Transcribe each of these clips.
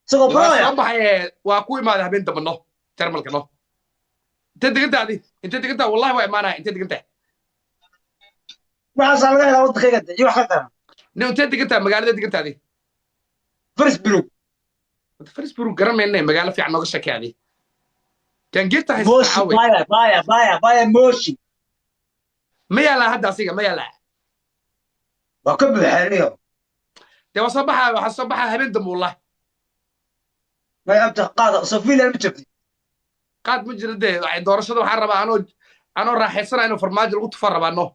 Isagoo Waa barooya. soo baxay, waa ku imaaday habeen dambe, no, Jarmalka, no. Intee degantaa adi? Intee degantaa? Wallahi waa imaanaya. Intee degantaa? Waxaasaa laga helaa waddankayga de iyo wax ka daran. Ne, intee degantaa? Magaalada degantaa adi? Flensburg. Flensburg garan mayne, magaalo fiican nooga sheekay adi. Gaangeeta haysta. Moshi. Caawe. Baya baya baya baya moshi. Ma yaalaa hadda asiga? Ma yaalaa? Waa ka buuxaaniyo. Dee waa soo baxaa, waxaa soo baxaa habeen dambe, wallahi. May abta qaada Sofia ma joogtid? Qaad ma jiro dee. Doorashada waxaan rabaa anoo raaxaysanaya inuu farmaajo lagu tufaan rabaa, no.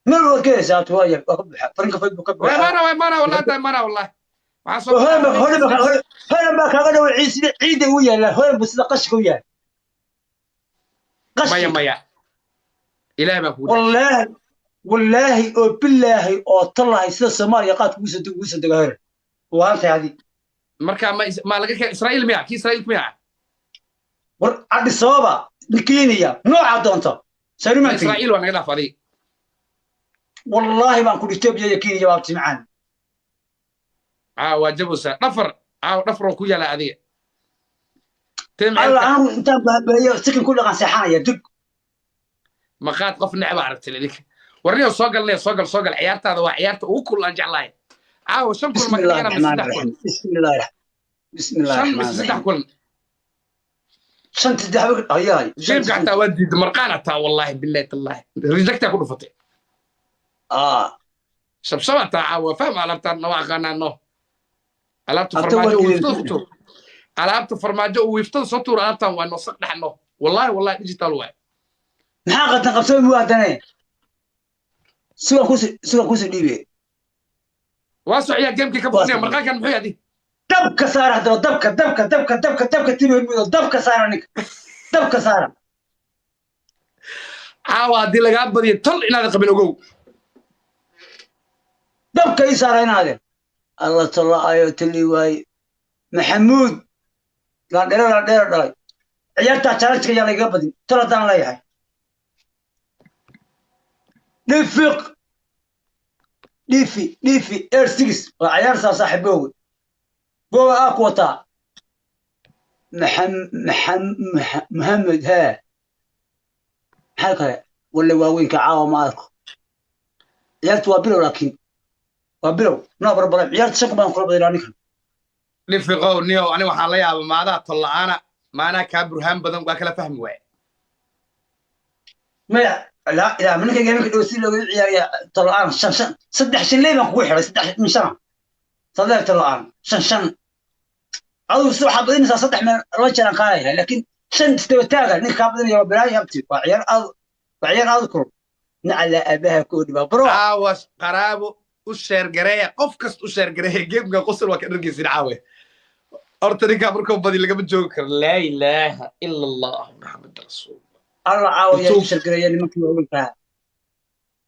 Meel waad ka helaysaa abta, waa yar, waa ka buuxa farinka Facebook ka Waa buuxa. imaana, waa imaana, wallahi taa imaana, wallahi waxaan soo Holan baa holan baa holan baa kaaga dhow, ciid sida ciidda u yaalla, holan buu sida qashka u yaal. Maya. Qashka. Maya, Ilaahay baan kugu dhahay. Wallaahi wallaahi oo bilaahi oo tallahi, sida Soomaaliya qaadka ugu soo dega holan waantay adi. Marka ma laga keen Israa'iil miya? Kii Israa'iil miya? War Addis Ababa, Kenya, nooca doonto sarumaan tegey. Israa'iil waa naga dhaaf adiga. Wallaahi baan ku Ethiopia iyo Kenya waa timcaan. Aa, waa jabusa dhafar, aa, dhafar oo ku yaala adiga. Tee Alla. Maxay? Anigu intaan baabayo sikin ku dhaqan seexanaya dug. Maqaad qof necba aragtay idinka. Warniyo, soo galnay, soo gal, soo gal. Ciyaartaada waa ciyaarta ugu kul aan jeclahay caawa. Shan kulan ma بسم الله ka dhigana mise الرحمن 3 kulan? الرحيم، بسم الله الرحمن، بسم الله shan الرحمن mise 3 الرحيم. kulan? Shan saddex ayaay. Gameka xataa waa diiday marqaan hataa, wallahi billahi tallahi rejectaa ku dhufatay. Aa. Shabshaba taa caawa, faham alaabtaan nama aqaanaa, no. Alaabta Abta farmaajo waa uu wiiftada diiday. ku tuur, alaabta farmaajo uu wiiftada soo tuur, alaabtan waa noosaq dhexno, wallahi wallahi digital waay. Maxaa qatan qabsoo mu haddane sugan kusi dhiibe. Waa sociyaa gamekii ka Waa furnaya. socday. Marqaankan muxuu yaadi? Dabka saara haddaba, dabka dabka dabka dabka dabka timi mudo, dabka saara ninka, dabka saara. Caawa haddii lagaa badiyo tol inaadan qabin, ogow. Dabka ii saara inaadeen alla tolo ayo tali waaye. Maxamuud laandheero laandheero dhalay, ciyaartaa challenge yaa lagaga badin, tol haddaan leeyahay. Dhifiq dhifi dhifi air six waa ciyaartaa saaxiiboowe booga aa ku wataa. maxam maxam Muhammad haa, maxaa kale walla waaweynka caawa ma arko. Ciyaartu waa bilow, laakiin waa bilow noo barbara ciyaarta shan baan kula badinaa ninkan. Dhifiqow niyow, ani waxaan la yaaba maadaa tol la'aana, maanaa kaa burhaan badan, waa kala fahmi waaye. Maya, laa ilaa ninkayga iminka dhow si looga ciyaaraya tol-aan shan shan saddex shanley baan kugu xidhay, saddex min shana saddex tol-aan shan shan. Adigu si waxaad badinaysaa saddex meel laba jeer aan qaadaya, laakiin shan isdaba taaga ninka kaa badinaya waa balaayo abti, waa ciyaar aad, waa ciyaar aad u kulul, nacala aabaha koo dhibaa bro. Caawa qaraabo u share gareeya, qof kasta u share gareeya. Gameka qosol waa ka dhargeysin caawe. Horta ninkaa markuu badi lagama joogi karo. Laa ilaaha ila Allah Maxamed rasuul. Alla caawa yaa u share gareeya nimankii waaweynkaa.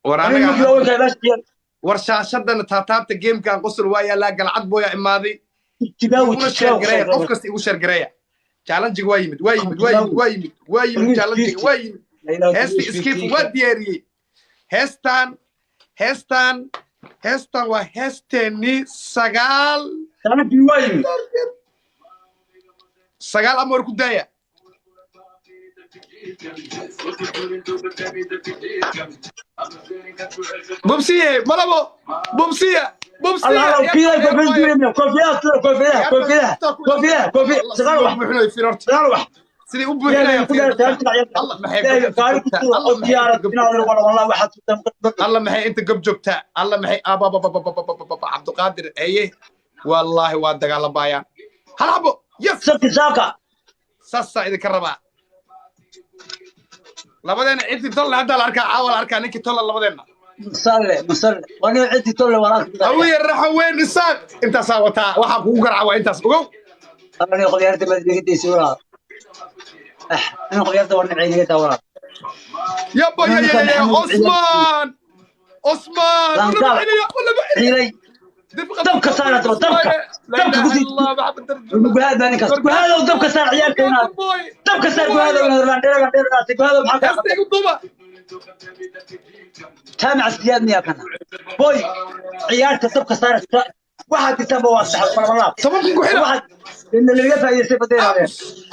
War nimankii anaga waaweynkaa meesha ciyaar. War shaashadana taataabta, gamekan qosol waa yaalaa. Galcad booya imaaday. Tijaawi. Iguna share gareeya, qof kasta igu share gareeya. Challenge waa yimid, waa yimid, waa yimid, waa yimid, waa yimid. Challenge waa yimid. Heesta iskiif waa diyaariyey. Heestan heestan heestan waa heesteennii sagaal. Challenge waa yimid. Sagaal ama war ku daaya. Bubsiye malabo bubsiya bubsiya. Allah Allah, kiyaa koofiyada koofiyada koofiyada koofiyada koofiyada koofiyada sagaal wax, sagaal wax. Sidii u buuxinayaan. Alla maxay inta gob joogtaa? Alla maxay abababababababa Cabdiqaadir eye, wallaahi waa dagaalamayaan. Hal xabo, yes. Saki saaka. Saasaa idinka rabaa labadeena. Ciddi tolle haddaa la arkaa, caawa la arkaa ninkii tolle labadeenna. Masalle masalle wani ciddi tolle walaal. Hawiye raxa weyn isaaq intaasaa wataa, waxaa kugu garca waa intaas, ogow. Ani qobyarta madnigadiisa walaal, ani qobyarta waa nacayniga walaal. Yaba ya ya ya, Osman Osman. Ciilay dabka saara daba dabka dabka ku sii guhaad baa ninkaas. Guhaadow dabka saar ciyaarta inaad dabka saar. Guhaadow inaad landheero landheero dhaatay. Guhaadow maxaa ka jaamac siyaad miyaa kana boy ciyaarta dabka saara. Waxaad jirtaanba waa sax malabalaab. 10,000 ku xira. Waxaad in laga faa'iidaystay badeeraadeen.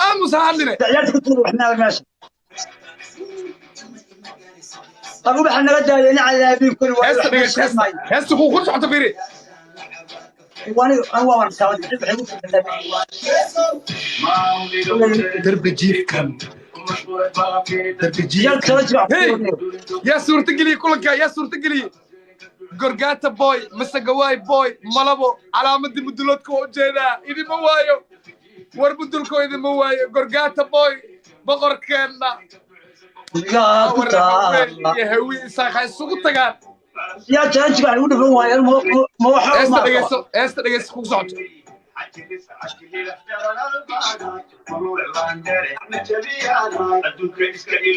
Aamus ha hadline. Ciyaarta ku tuur waxna meesha. Abu waxa naga daayay in calaabiin kul waa. Heesta dhegeyso, heesta. Heesta ku socoto fiiri. Wani an waa waan taawad waxay ku fiirtaa. Darbi jiifkan. Darbi Ciyaarta jiifkan. kala jira. Hey! Yaa suurtageliyey kulanka, yaa suurtageliyey. Gorgata boy, Masagawaay boy, Malabo, calaamadii muduloodka waa ujeedaa, idima waayo. War mudulka idima waayo. Gorgata boy, boqorkeenna. Yaa ku taa. Iyo hawi isaaqa isugu tagaan. Yaa challenge baa lagu dhufan waayay ma waxa Heesta ma. dhegeyso, heesta dhegeyso kugu socoto.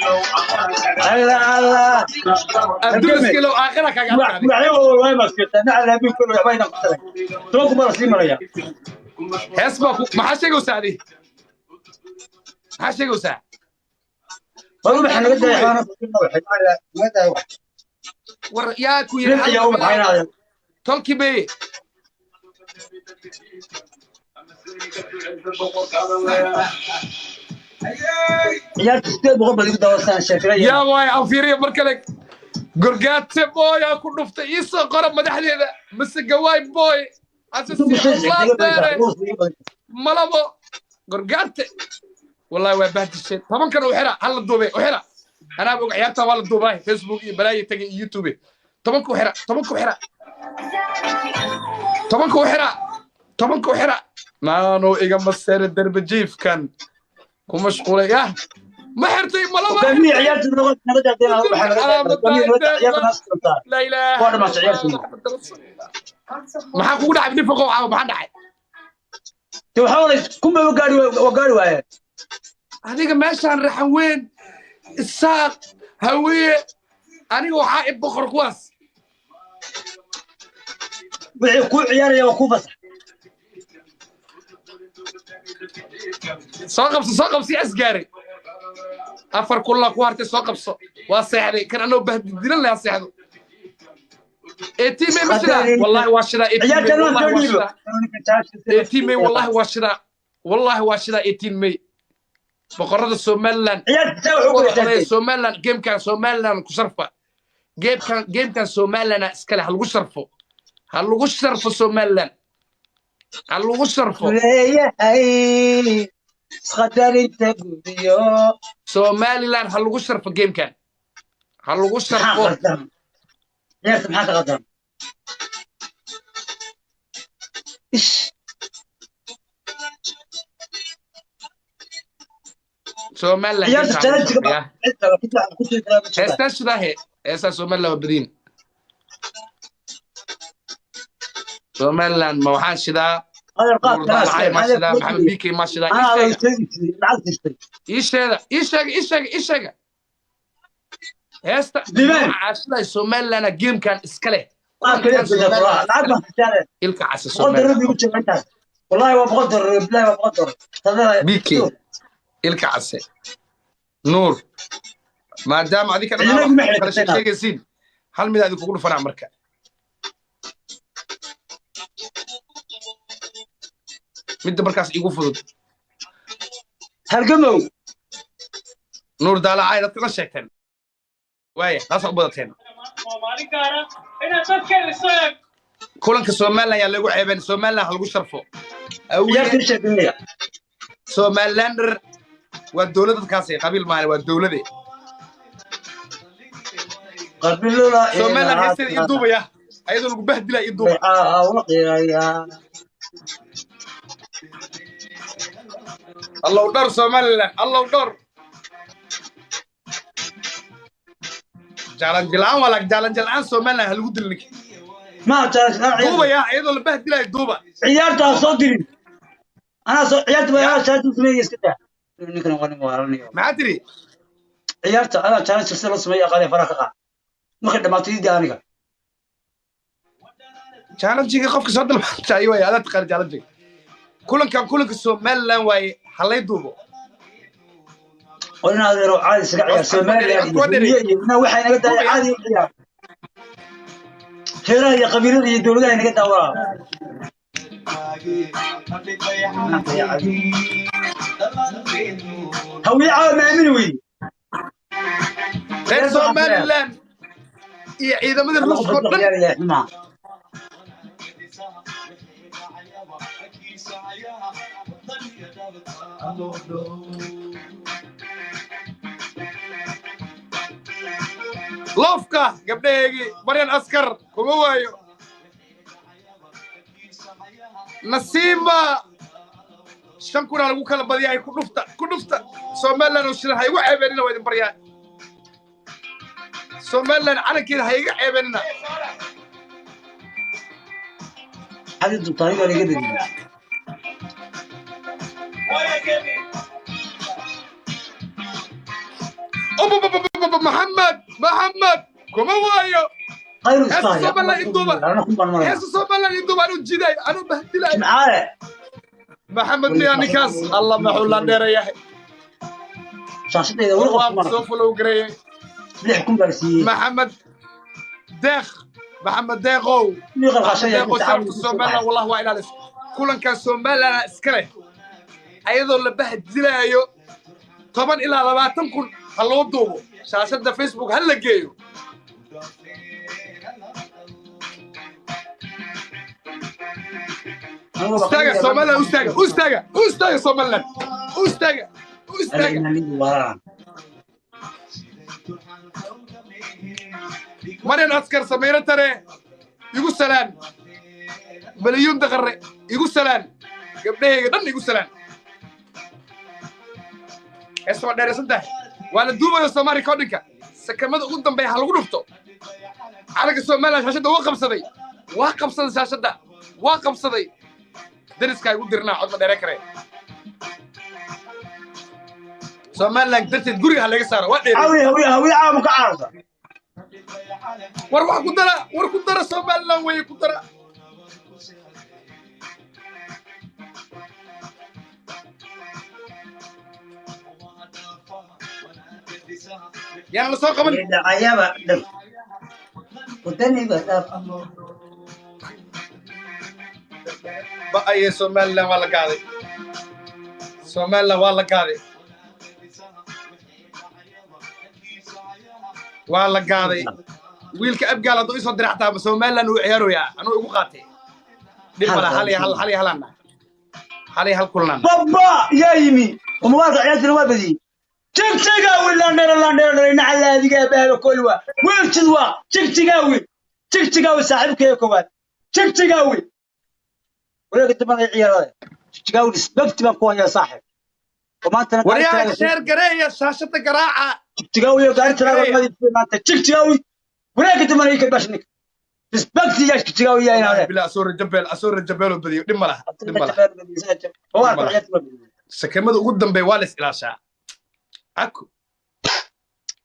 Allah Allah. Adduun iska ilow, aakhira kaaga adkaaday. Waxay waa ma fiirtaa calaabiin kul waxba ina qabsaday. 10,000 baa la sii maraya. Hees baa ku maxaa sheegaysaa adi? Maxaa sheegaysaa? War waxa naga daayay xaana waxay naga daayay wax. War yaa ku yiri Nin ayaa u baxaynaya. Tolkii bay. Ciyaarta 800 baad igu daawataan sheekada. Yaa waay aan fiiriyo mar kale. Gorgaate boy aa ku dhuftay ii soo qora madaxdeeda. Masagawaay boy. Ase si Allah deere. Malabo. Gorgaate. Wallahi waa bahdisheen. 10-kan u xira, hal la duubay, u xira. Anaa og ciyaarta waa la duubay Facebook iyo balaayo tagay iyo YouTube. 10-ka u xira, 10-ka u xira. 10-ka u xira. 10-ka u xira. Naano iga masere darbi jiifkan. Ku mashquulay ah. Ma xirtay malabo. Hogaamiye ciyaarta naga daadeen waxa naga daadeen ciyaarta naas qabtaa. La ilaaha. Waa dhamaatay ciyaartii. Maxaa kugu dhacay nifaqo caawa maxaa dhacay? Te waxa walay kuma gaari waa gaari waaye. Adiga meeshaan raxan weyn isaaq hawiye aniga waxaa i boqor kuwaas. Wixii ku ciyaaraya waa ku fasax. Soo qabso, soo qabso asgaaray. 4 kulla ku hartay soo qabso. Waa seexday kan anoo bahdilan lahaa seexdo. 18 May ma shidaa? Wallahi waa shidaa 18 May, Ciyaarta loo wallahi soo waa dhiibo. shidaa. 18 May wallahi waa shidaa. Wallahi waa shidaa 18 May. Boqorada Somaliland. Ciyaarta taa wuxuu ku Boqorada xisaabtay. Somaliland gamekan Somaliland ku sharfa. Gamekan Somaliland iskale ha lagu sharfo. Ha lagu sharfo Somaliland. Ha lagu sharfo. Leeyahay isqadarinta gudiyo. Somaliland ha lagu sharfo gamekan. Ha lagu Maxaa sharfo. qaldan? Ciyaarta maxaa ka qaldan? Ish. Somaliland Ciyaarta gamekan ha lagu challenge sharfo, yaa. ku sii karaa ma jirtaa. Heestaa shidaahe. Heestaa Somaliland waa badiin. Somaliland ma waxaan shidaa Hadal qaad Nuur kalaas. Daalacay ma shidaa Maxamed BK ma shidaa Anaa ii la sheega. sheegi jiray lacag jirtay. Ii sheega, ii sheega, ii sheega, ii sheega. Heesta Dimaan. waxaa shiday Somaliland gamekan iska leh. Qaad kale Kulankan jirta Somaliland lacag iska leh. baan siiyay. Ilka casa 100 doolar Somaliland. igu jira intaas. Wallahi waa 100 doolar, billahi waa 100 doolar. Tadada BK ilka case. Nuur maadaama adika dhan Ciidamada aad ma wax kala xidhan. sheegaysiin hal mid adinku kugu dhufanaa marka. Midda markaas igu fudud. Halgamow. Nuur Daalacay dadka la sheegteen. Waaya, taas u badateen. Kulanka Somaliland yaa lagu ceebeen, Somaliland ha lagu sharfo. Ciyaarta sheegaya. Somalilander waa dowlad dadkaasi qabiil maale waa dowlade. Qabiilada Somaliland heesteeda ii duubaya ayadoo lagu bahdilaa ii duuba. Allow dhowr Somaliland, allow dhowr. Jaalanjilaan waa jaalanjilaan Somaliland ha lagu dilo ninka. Ma challenge Duubaya ayadoo la bahdilaayo duuba. ciyaarta soo dirin. Anaa soo ciyaarta baa anaa challenge sameeyay iska daa. Ninkan waa nin waaranayo. Maxaa tiri? Ciyaarta anaa challenge sida loo sameeyo aqaale faraha ka qaad. Markay dhamaato ii daa aniga. Challenge-ga qofka soo dalbatay waay adaa taqaan challenge. Kulankan kulanka Somaliland waaye halay duubo. Oo inaad adeero caadi isaga ciyaar Somaliland iyo iyo waxay naga daaya caadi u ciyaar. Reeraha iyo qabiilada iyo dowladaha naga daawaa. Hawiye caawa ma aamini weydi. Reer Somaliland iyo ciidamada Ruushka oo dhan. Loofka gabdhaheygii Maryan Askar kuma waayo. Nasiima 5,000 aa lagu kala badiyaa. Ku dhufta, ku dhufta Somaliland oo shidan. Ha igu ceebeenina, waa idin baryaa. Somaliland calankeeda ha iga ceebeenina. Xadii dubtaani waa laga bediyey. Maxamed, Maxamed kuma waayo. Khayr. Heesta Somaliland induuba, heesta Somaliland induuba, anuu jiday, anuu bahdilay. Jimcaale. Maxamed miyaa ninkaas? Allah, maxuu la dheerayahay. Shaashadayda weli qof waa soo follow gareeyey. 6,000 baa la siiyey. Maxamed Deeq, Maxamed Deeqow. Nii qalqashay. Deeqow, sharafta Somaliland wallah waa ilaalis. Kulankan Somaliland iska leh ayadoo la bahdilaayo, 10 ilaa 20 kun ha loo duubo, shaashadda Facebook ha la geeyo. Istaaga Somaliland, u istaaga, u istaaga, u istaaga Somaliland, u istaaga, u istaaga. Maryan Askar, Samayro Tare igu salaan, Malyuun Daqare igu salaan, gabdhahayga dhan igu salaan. Heesta waa dheeraysan tahay, waa la duubaya Soomaa recordingka. Sakamada ugu dambeeya ha lagu dhufto calanka Somaliland. Shaashadda waa qabsaday, waa qabsaday, shaashadda waa qabsaday. Dariska igu dirnaa, cod ma dheereen karee. Somaliland darteed guriga ha laga saaro, waa dheerey. Hawiye, hawiye, hawiye caawa ma ka caarta? War wax ku dara, war ku dara, Somaliland weye, ku dara. Yaan la soo qaban. Dhacayaba dhab wadaniba dhab. Ba-aye, Somaliland waa la gaaday, Somaliland waa la gaaday, waa la gaaday. Wiilka Abgaal hadduu isoo diray xataa Somaliland uu ciyaaroyaa, anuu igu qaatay. Dhib mala, hal iyo hal, hal iyo halaan nahay, hal iyo hal kulnaan. Baba yaa yimi oo mubaalka ciyaartana waa badiyey. Jigjigawi landheero, landheero dhalay nacala adigaa bahaba kolwa wiiljid waa Jigjigawi, Jigjigawi saaxiibkaya koowaad, Jigjigawi wareega dambana ciyaarada. Jigjigawi respect baan ku hayaa saaxiib, oo maantana Waryaa, share gareeya, shaashada garaaca. Jigjigawi iyo gaari talaaga nadiifiyey maanta. Jigjigawi wareega dambana ii kabashnik respect yaa Jigjigawi yaa inaade. Bilaa asoo rajabeel, asoo rajabeeloo badiyo. Dhib ma laha, dhib ma laha. Sakamada ugu dambeeya waa la is ilaashaa aku.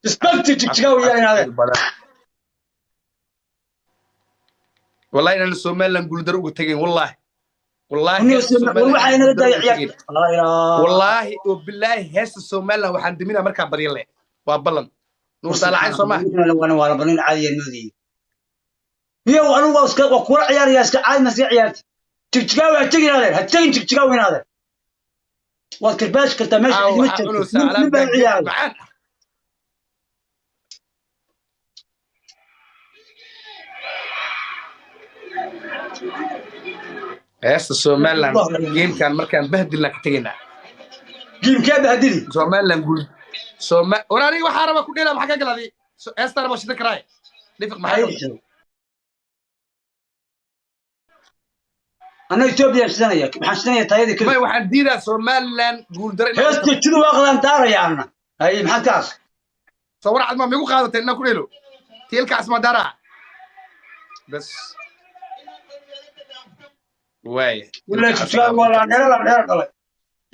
Respect Jigjigawi yaa inaade. Wallahi inaan Somaliland guuldaro uga tegayn, wallahi, wallahi heesta Somaliland waxaa inaga guuldaro daaya uga tegayn. Ciyaar. Wallaahi oo bilaahi, heesta Somaliland waxaan diminaa markaa badyan leh, waa ballan. Nuur Saalacayn soo maha. Waa banin caadiya moodayay iyo anigu waa iska waa kula ciyaaraya, iska caadi ma iska ciyaarti. Jigjigaawi ha tegin adeer, ha tegin Jigjigaawi in adeer, waad karbaashi kartaa meesha. Caawa cidima waxaa jirto cunaysaa nin alaab baa gaageen ciyaaray. Macaan. Heesta Somaliland gamekan markaan bahdilna ka tegaynaa. Gamekee bahdili? Somaliland guul Soma war aniga waxaa rabaa ku dheelaa, maxaa ka galadi? Heesta rabaa shida karaay dhifiq maxaa galay? Anna Etoobiya shidanaya, maxaan shidanaya tayadii May kale. Waxaan diidaa Somaliland guuldaro inaan Heesta jidu waa qadaan daaraya anna hay, maxaad ka cas? Soo war cad ma migu qaadatay inaan ku dheelo tiilkaas ma daraa bas waaya. Wallahi Jigjigaawi waa laandheero, laandheero dhalay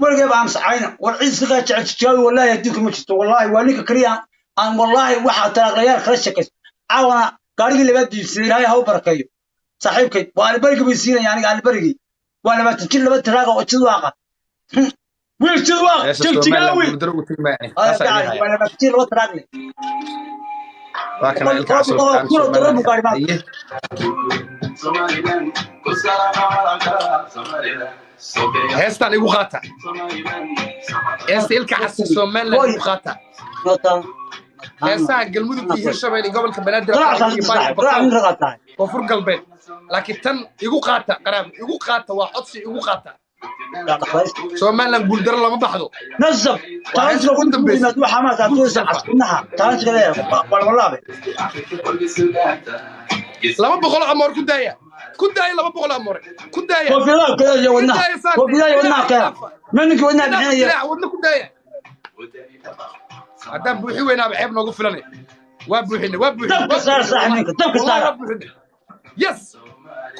weligay baa amsacayna. War ciid iska kaa jecel Jigjigaawi, wallahi adduunka ma jirto. Wallahi waa ninka kaliya aan wallahi waxaa talaaqlayaal kala shakaysto. Caawana gaarigii labaad iibsaday, Ilaahay ha u barakeeyo saaxiibkay. Waa alibarigii buu siinaya aniga, alibarigii waa 20 jir, laba taraaga oo jidwaaqa, wiil jidwaaq. Heesta Somaliland Jigjigaawi guuldaro ugu tegi maayo, taasaa idin haya. Waa 20 jir, laba taraag leh. Waa kana ilka Boqol kun oo dollar buu gaadhay maanta. Heestaan igu qaata, heesta ilka casi Somaliland igu qaata. Notan. Heesaha Galmudug iyo Hirshabelle iyo gobolka Banaadir Quraac iyo saaxiib, Baay, quraac min raqaa tahay. Koonfur Galbeed, laakiin tan igu qaata, qaraab igu qaata, waa codsi, igu qaata. Somaliland guuldaro lama baxdo. Nasab talantiga ugu dambeysay waxa ma tahay tuusa caskunaha talantiga leeyahay walwalaabe. 200 amoor ku daaya, ku daaya, 200 amoor ku daaya. Koofiyadaha kale iyo wadnaha, koofiyadaha iyo wadnaha kale, maninka wadnaha bixinaya. Dilaac wadna ku daaya. Haddaan buuxi weynaaba ceeb noogu filanay. Waa buuxinay, waa buuxinay. Dabka saar saaxiib, ninka dabka Wallahi saara. Waa buuxinay. Yes,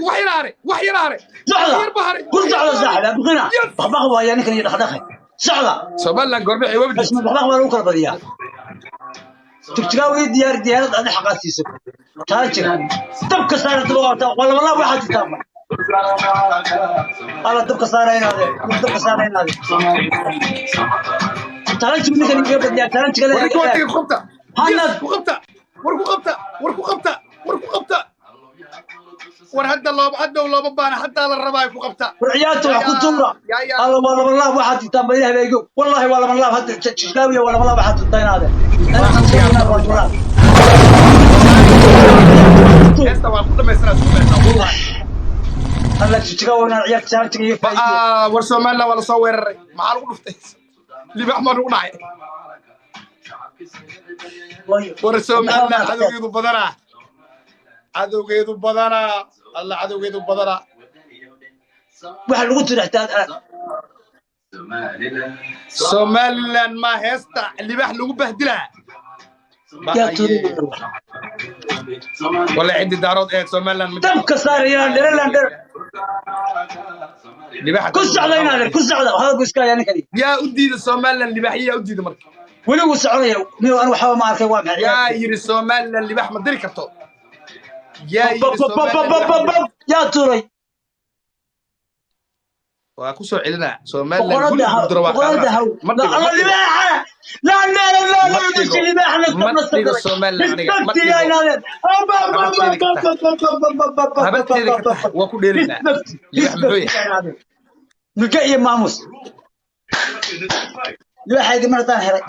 wax yar hare, wax yar hare. Socda. Wax yar ba hare. Ku socda saaxiib, abqina. Yes. Baqbaq waaya ninkan iyo dhaqdhaqay socda. Somaliland goorma ay wabdi? Bas baqbaq waa lagu kala badiyaa. Tigtigaawi diyaar diyaarad aad xaqaasiiso taajir dabka saara daba waata walwalaab waxaa jirtaa alla dabka saara inaade dabka saara inaade talantigu ninkan iga badiyaa talantiga. War ku Leeyahay. qabta, ku qabta. Hanad. Yes, ku qabta, war ku qabta, war ku qabta, war ku qabta. War hadda looma, hadda looma baana, haddaa la rabaa, ku qabta. War ciyaarta wax ku tuura. Ya ya. Alla waa laba laab waxaa jirtaa ba ilaah baa igo wallahi waa laba laab hadda jijlaawiya waa laba laab waxaa jirtaa inaade. Heesta waa ku dhamaystiraa Somaliland wallahi. Alla jijlaawiya inaan ciyaarta talantiga iga faa'iido. War Somaliland waa lasoo weeraray. Maxaa lagu dhuftay? Libaax maa nagu dhacay? War Somaliland cadowgeedu badanaa, cadowgeedu badanaa, alla cadowgeedu badanaa. Waxa lagu tiraxtaa. Somaliland ma heesta libaax lagu bahdilaa? Yaa tuuri. Wala ciddi daarood ee Somaliland ma dabka saarayaan dhereland dher. Libaaxa Ku socda inaade, ku socda hadalku iska ayaa ninkani. Yaa u diida Somaliland libaax? Yaa u diida marka? Weli wuu soconaya miyo? An waxba ma arkay, waa maxay? Yaa yiri Somaliland libaax ma diri karto? Yaa yiri Somaliland libaax ma diri- Yaa tuuray. Waa ku soo celinaa Somaliland boqorada guri guuldaro waa boqorada haw. qaadanaa. Ma dhigo, alla ma dhigo. libaaxa la la la la Ma dhigo. libaaxa. Ma dhigo Somaliland aniga, ma dhigo. Habarteeda ka tahay, waa ku dheelinaa. Libaax muxuu yahay? Milka iyo maamus libaaxayga mar haddaan helay.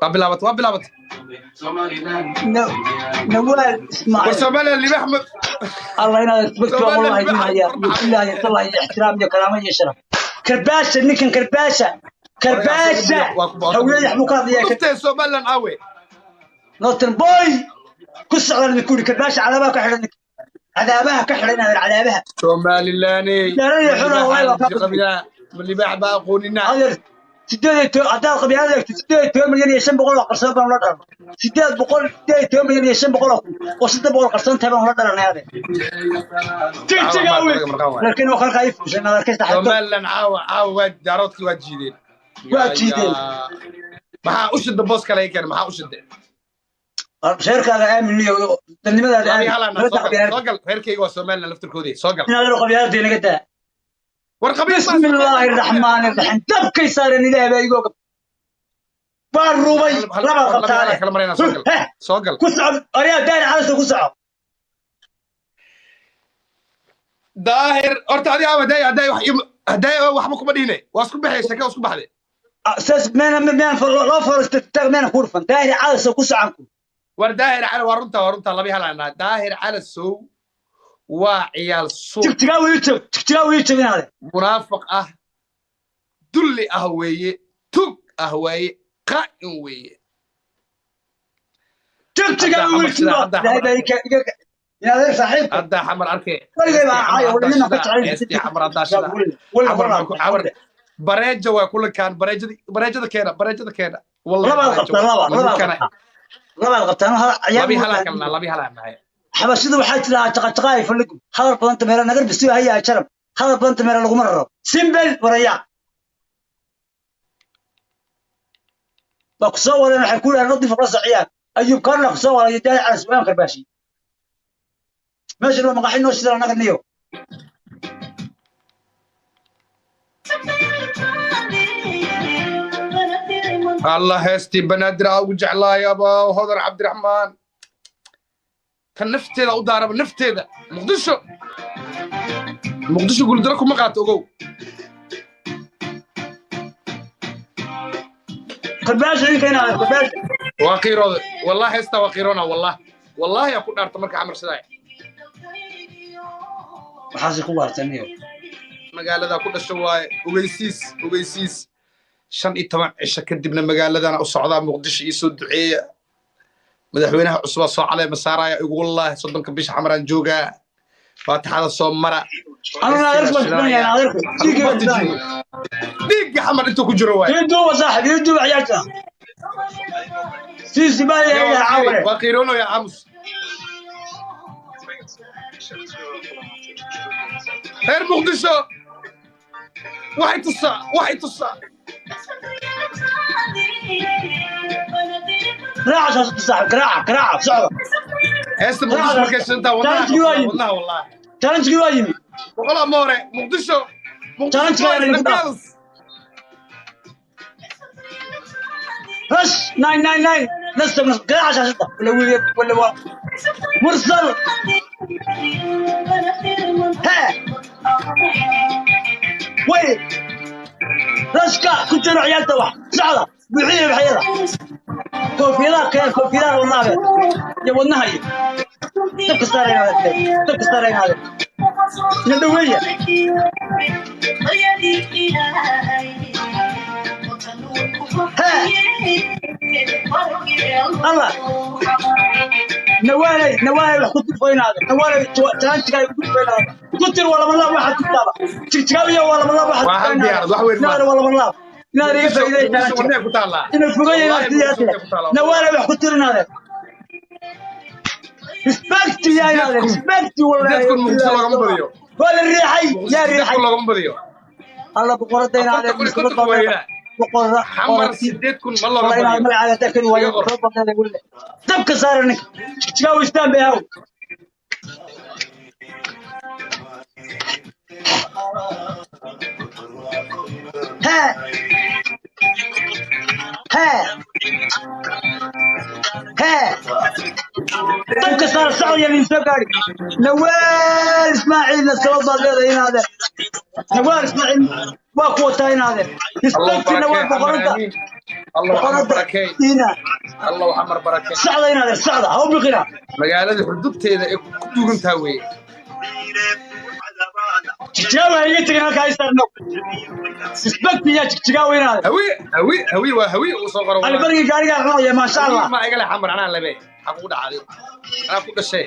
Waa bilaabatay, waa bilaabatay. Nawaal War Ismaaciil. Somaliland libaax ma الله ينال respect. Somaliland والله libaax يديم ma يا بالله يطلع احترام يا كرامه يا شرف. كرباشة نكن كرباشة كرباشة هولي حبوكات يا dhuftee Somaliland awe. نوتن بوي كسر على الكوري كرباشة على بالك حلو عذابها كحلنا عذابها. Somaliland لا، لا، يا حلو، والله waa ka- qabila libaax baa aqooninaa. هذا 8 هذا قبل 18 مليون و500 oo qarsoon baan la dhalan 818 مليون و500 oo 300 qarsoon tahay baan la dhalanay hada tigtigawi laakiin oo kalka ay fuushay nadarkaysta xagga. Somaliland caawa caawa waa daaroodkii waa jiideen. Waa jiideen. Maxaa u shida boos kale keen? Maxaa u shida? Reerkaaga aamin iyo dadnimadaada Labi aamin. halaan. Nala Soo gal, tacbiyaan. soo gal, reerkayga waa Somaliland laftirkoodii, soo gal. Inaad qabyaaladii naga daa. War qabiil baa بسم الله الرحمن الرحيم دبكي صار إله بايقوك باروبي لما قبطانه. Kala marayna, soo gal, soo gal. كسعد أريا داير على كسعد. Daahir horta adi aawa daaya daaya wax daaya waxba kuma dhihine, waa isku baxay shaka, waa isku baxday. أساس من من لا فرست من كورفن داير على كسعد. War Daahir Cali, waa runta, waa runta, labi halaan. Daahir Cali sow waa ciyaal suuq. تكتراوي يوتيوب تكتراوي يوتيوب هذا. Munaafiq ah, dulli ah weeye, tug ah weeye, qaa'in weeye. تكتراوي يوتيوب لا يبارك يا غير صاحب. Haddaa xamar arkay. Weligay baa caayo, weli nina ka jecel. Heestii xamar haddaa shida xamar baa ku xamar bareeja waa kulankaan bareejada, bareejada keena, bareejada keena wallahi. Labaad Bareejo qabtaan, laba waa. labaad Ninkana qabtaan, labaad qabtaan hal ciyaar. Labi halaa kalnaa, labi halaa nahay. Xabashidu waxaa jira jaqajaqaay faligu hadal badan tameera nagar bisiyo haya jarab hadal badan tameera laguma raro simbel waraya waa ku soo wadeen waxay ku yidhahdeen nadiif la sociyaan ayub karna ku soo waday daal cala subaan karbaashi meeshan waa maqaxi noo shidana naga niyo. Allah heestii Banaadir aa ugu jeclaay abaa Hodan Cabdiraxmaan. Tan nafteeda u daaraba, nafteeda. Muqdisho, Muqdisho guuldaro kuma qaato, ogow. Karbaasha ninka inaad karbaasha. Waa qiirooday wallahi, heestaa waa qiiroona wallah, wallahi aa ku dhaarta marka Xamar sidaay. Waxaase ku waartaniyo. Magaalada ku dhasho waaye. Ogeysiis, ogeysiis, 15 cisho kadibna magaaladana u socdaa Muqdisho. Ii soo duceeya, madaxweynaha cusubaa soo caleema saaraya igu. Wallaahi 30-ka bisha Xamaraan joogaa, faatixada soo mara. Anuna adeerku waan filanaya, adeerku dhiiggii baan filanaya. Dhiigga Xamar intuu ku jiro waaye. Ii duuba saaxib, ii duuba ciyaarta. Siisi baa yahay caaware. Waa qiiroonaya aamus. Reer Muqdisho waxay tusaa, waxay tusaa. Garaaca saaxib, garaaca, garaaca, socda. Heesta Muqdisho markay shidantaa wadnaha Challenge-gii waa yimi. Wadnaha wallahi. Challenge-gii waa yimi. Boqol amoore Muqdisho, Muqdisho. Challenge Boys waa and yimi. girls. Rush 999 nasta garaaca shaashada wala wiil wala waa mursal. Hee way rashka ku jiro ciyaarta, wax socda, buuxiya baxyada, koofiyadaha keen, koofiyadaha wadnaha iyo wadnaha iyo dabka saaraynaade, dabka saaraynaade, ina dhaweeya. Hee Allah, nawaalay, nawaalay, wax ku tirfaynaade, nawaalay, jaanjigaa ku tirfaynaade, ku tir waa laba laab, waxaad tirtaaba jigjigaabiya waa laba laab, waxaad Waa hal diyaarad, wax weyn maaha. Naare waa laba laab, inaad iga Muqdisho, faa'iiday Muqdisho jaanjiga wadnahay ku taallaa. Ina fogaya inaad Wallahi siyaasida Muqdisho wadnahay ku taallaa. Nawaalay, wax ku tirinaade, respect yaa inaade, respect wallahi. 8,000 Muqdisho loogama badiyo. Waa la riixay, Muqdisho yaa 8,000 riixay loogama badiyo. Alla boqorada inaade. 40,050 waa yeelaa. Boqorada. Xamar 8,000 ma looga والله badiyo. magacaaga dakani waayo. Iga qor. Soo baqday wille, dabka saara ninka jigjigaa istaan bay haw. Hee hee hee, dabka saara, socod nin soo gaari. Nawaal Ismaaciilna sabab baad leedahay inaade. Nawaal Ismaaciil waa ku wataa inaade. Allah Respect Nawaal barakee Xamar. Boqorada. Amiin, Allah Xamar boqorada barakee. Ina Allah Xamar barakee. Socda inaade, socda, ha u biqina. Magaalada xudubteeda ay ku duugantaa weeye. Jigjigaawa ha iga tegin, halkaa i saarno. Respect yaa jigjigaawa inaade. Hawi, hawi, hawi, waa hawi uu soo qoro wallahi. Albarigii gaarigaa cunaya, maasha Hawi Allah. Ma igale Xamar anaa lebe, maxaa kugu dhacday? Anaa ku dhashay.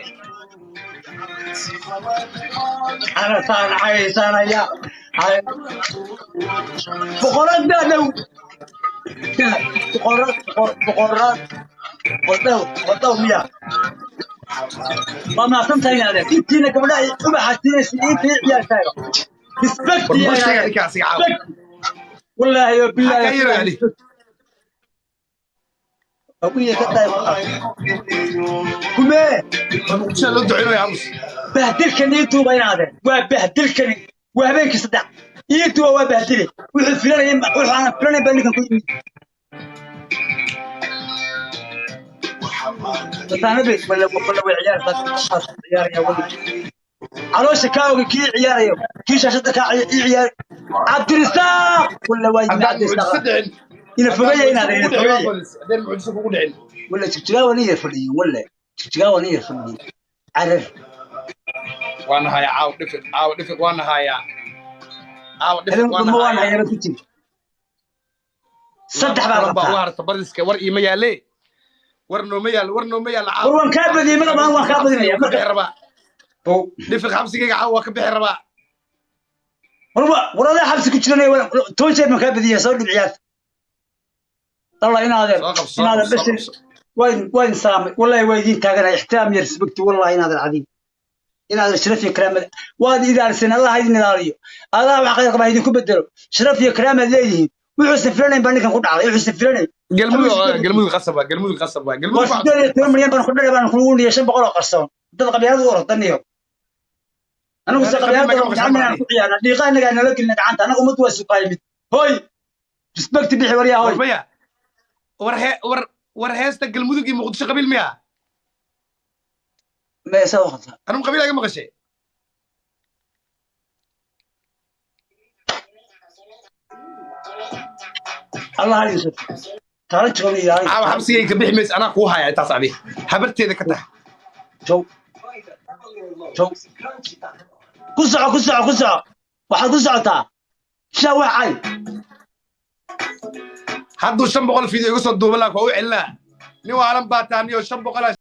Anasaan caysanaya boqorada dhow, boqorad, boqorad qodhow, qodhow miya. Waa mahadsantahay inaade intiina gabdhaha ubaxa siinaysa, intii ciyaartaaga respect War yaa muxuu sheegaa inaade. Ninkaasi caawa? Respect wallaahi yo Maxaa bilaahi. kaa yaro Ali? Kumee. War Muqdisho loo duceynaya aamus. Bahdilkan ii duuba inaade, waa bahdilkani, waa habeenkii saddex ii duuba, waa bahdile. Wuxuu filanaya, wuxuu aanan filanayn baa ninkan ku yimid. Mataanabe wala wala way ciyaar ciyaaraya wali caloosha kaa oga kii ciyaarayo, kii shaashada kaa ii ciyaar. Cabdirisaaq wala waa yimi. Haddaan mucjiso Cabdirisaaq dhicin, ina haddaan fogaya mucjiso inaade kugu ina dhicin waa fogaya. badis, haddaan mucjiso kugu dhicin. Wala jigjigaawa nin yar fadhiyin, wala jigjigaawa nin yar fadhiyin carar. Waa nahayaa caawa dhifiq, caawa dhifiq waa nahayaa, caawa dhifiq habeen waa dambe waan nahayaa. hayaaba ku jiri saddex Laba baa kulan baa ugu qabtaa. harta badiska. War iima yaalle, war nooma yaal, war nooma yaal War caawa. waan kaa badiyey mar baan, waan kaa badinaya Xabsigayga ka marka bixi rabaa dhifiq, xabsigayga caawa waa ka bixi rabaa. War war adaa xabsi ku jiranaya, 10 jeer baan kaa badiyey. Soo dhib ciyaarta allah inaadeer. Soo qabso, soo inaadeer qabso, soo bashir qabso. Waa idin salaamay wallahi, waa idin taaganay ixtiraam iyo respect wallahi inaadeer cadiim, inaadeer sharaf iyo karaamad waad ilaaliseen. Allah ha idin ilaaliyo, Allah wax khayr qaba ha idinku bedelo. Sharaf iyo karaamaad leedihiin. Wuxuusan filanayn baa ninkan ku dhacday, wuxuusan filanayn. Galmudug, Galmudug qasab waa, Galmudug qasab waa, Galmudug War waa 18 milyan baan ku dhalay, baan kugu niyay 500 oo qarsoon dad qabyaalad u ordaniyo. Anagu se Qabiil ma qabyaalada ka maqashaa gacanta inaan ku ciyaarna dhiiqa inagaa nala gelina gacanta anagu ummad waa suqaayimid. Hoy, respect bixi waryaa, hoy. War maya. War he war war heesta Galmudug iyo Muqdisho qabiil miya? Ma saa waqta. Anum qabiil aga maqashay. Allah yusuf. Taariikhda ilaahay. Caawa xabsigay ka bixi maysa, anaa kuu haya intaas adi habarteeda ka tahay. Jow. Jow. Ku soco, ku soco, ku soco. Waxaad ku socotaa. Shaa wacay. Hadduu 500 video igu soo duuban lahaa waa u celinaa. Nin waalan baa taaniyo 500.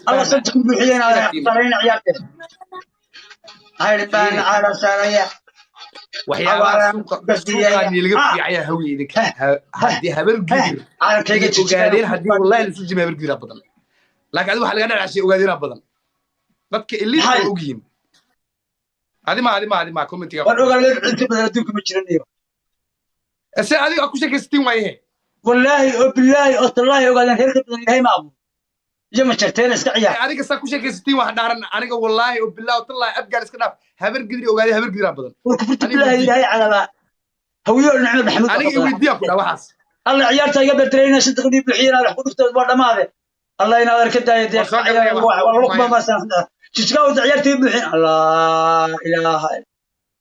Allah sabti ku buuxiyeen sarayna ciyaarteed. Hayribaan cala saraya. Waxyaabaha suuqaani laga fiicaya hawiye idinka haddii habar gidir caalamkayga ogaadeen, haddii wallahi la jimay habar gidiraa badan, laakiin adiga waxaa laga dhacashay ogaadeenaa badan. Dadka elite waa ogyihiin. Adi ma adi ma commentiga war ogaadeen inta badan adduunka ma jiran iyo se adiga ku sheekaysatiin waaye. Wallaahi oo billaahi oo tallaahi ogaadeen reerka badan ilaahay ma abuur iyo ma jarteen iska ciyaar. Adiga saa ku sheekaysatiin wax dhaaran aniga wallaahi oo billaahi tallaahi abgaar iska dhaaf habar gidir ogaadeen habar gidiraa badan. War kufurta billaahi ilaahay calaba hawiyo nicmo maxamuud aniga i weydiiyaa ku dhaa waxaas. Alla ciyaarta iga bedelayna shanta qadiib bixiyana wax ku dhuftood waa dhamaade. Allah inaad arka daayo dee waa ma san jijka wada ciyaarta bixin. Allah ilaaha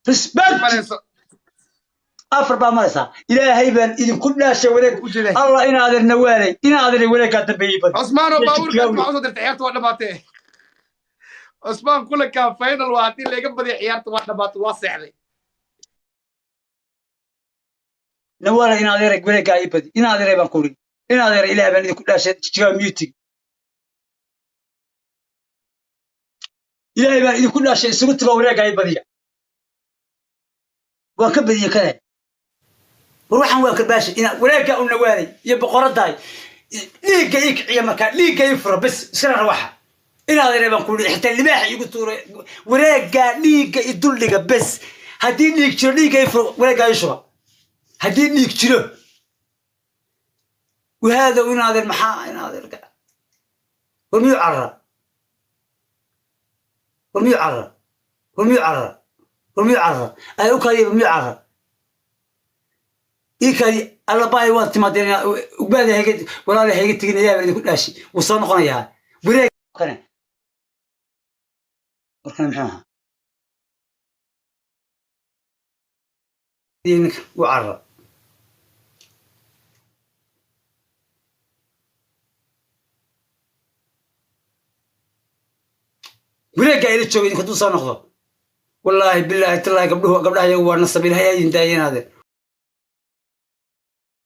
respect. Afar baa maraysaa. Ilaahay baan idinku dhaashay wareeg. U jeedaa. Allah inaadeer nawaalay, inaadeer wareeggaa dambeeyey badi. Cusmaan oo baabuurka Jigjigawi. Maxaa usoo dirtay? Ciyaarta waa dhamaatee. Cusmaan, kulankan final waa. Haddii laga badiyo ciyaarta waa dhamaatay, waa seexday. Nawaalay, inaadeer wareeggaa ii badi, inaadeer baan ku uri, inaadeer ilaahay baan idinku dhaashay Jigjigawi muting. Ilaahay baan idinku dhaashay, isugu tago, wareeggaa ii badiya. Waan ka badiyey kale. War waxaan waa karbaashay inaa wareeggaa u nawaalay iyo boqoradaay dhiigga ii kiciya, markaa dhiigga ii fura, bes iskana rawaxa. Inaadeer baan ku uri, xitaa libaaxa iigu tuuray wareeggaa dhiigga i duldhiga. Bes haddii dhiig jiro, dhiigga ii fura, wareeggaa ii shuba haddii dhiig jiro. Wahaadow, inaadeer, maxaa inaadeer? War miyuu carara? War miyuu carara? War miyuu carara? War miyuu carara? Ay u kaadiya, miyuu carara? Ii kaadi alla baay, waad timaadeen. Ugbaada hayga, walaala hayga tegin. Ayaa baan idinku dhaashi, wuu soo noqonayaa wareeg kane. Warkane muxuu ahaa? Ninka wuu carara. Wareeggaa ila jooga idinku hadduu soo noqdo, wallaahi bilaahi tallaahi, gabdhuhu gabdhaha iyagu waa nasab. Ilaahay ha idin daayanaadeen.